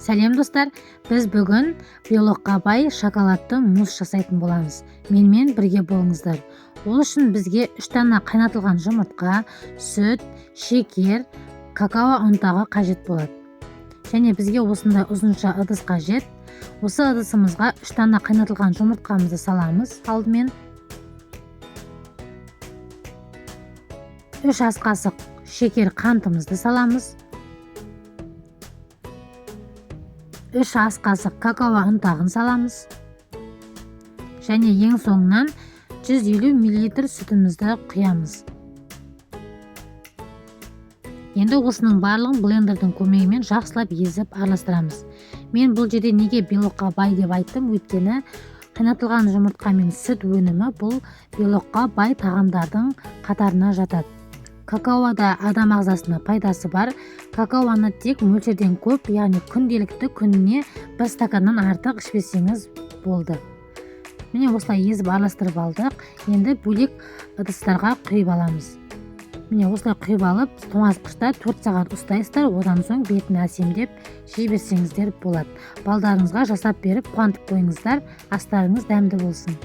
Сәлем, достар! Біз бүгін белокқа бай шоколадты мусс жасайтын боламыз. Менімен бірге болыңыздар. Ол үшін бізге 3 дана қайнатылған жұмыртқа, сүт, шекер, какао ұнтағы қажет болады. Және бізге осындай ұзынша ыдыс қажет. Осы ыдысымызға 3 дана қайнатылған жұмыртқамызды саламыз. Алдымен 3 ас қасық шекер қантымызды саламыз. 3 ас қасық какао ұнтағын саламыз. Және ең соңынан 150 миллилитр сүтімізді құямыз. Енді осының барлығын блендердің көмегімен жақсылап езіп араластырамыз. Мен бұл жерде неге белокқа бай деп айттым? Өйткені қайнатылған жұмыртқа мен сүт өнімі бұл белокқа бай тағамдардың қатарына жатады. Какаода адам ағзасына пайдасы бар. Какаоны тек мөлшерден көп, яғни күнделікті күніне 1 стаканнан артық ішпесеңіз болды. Міне, осылай езіп араластырып алдық. Енді бөлек ыдыстарға құйып аламыз. Міне, осылай құйып алып, тоңазытқышта 4 сағат ұстайсыздар. Одан соң бетін әсемдеп жей берсеңіздер болады. Балдарыңызға жасап беріп қуантып қойыңыздар. Астарыңыз дәмді болсын.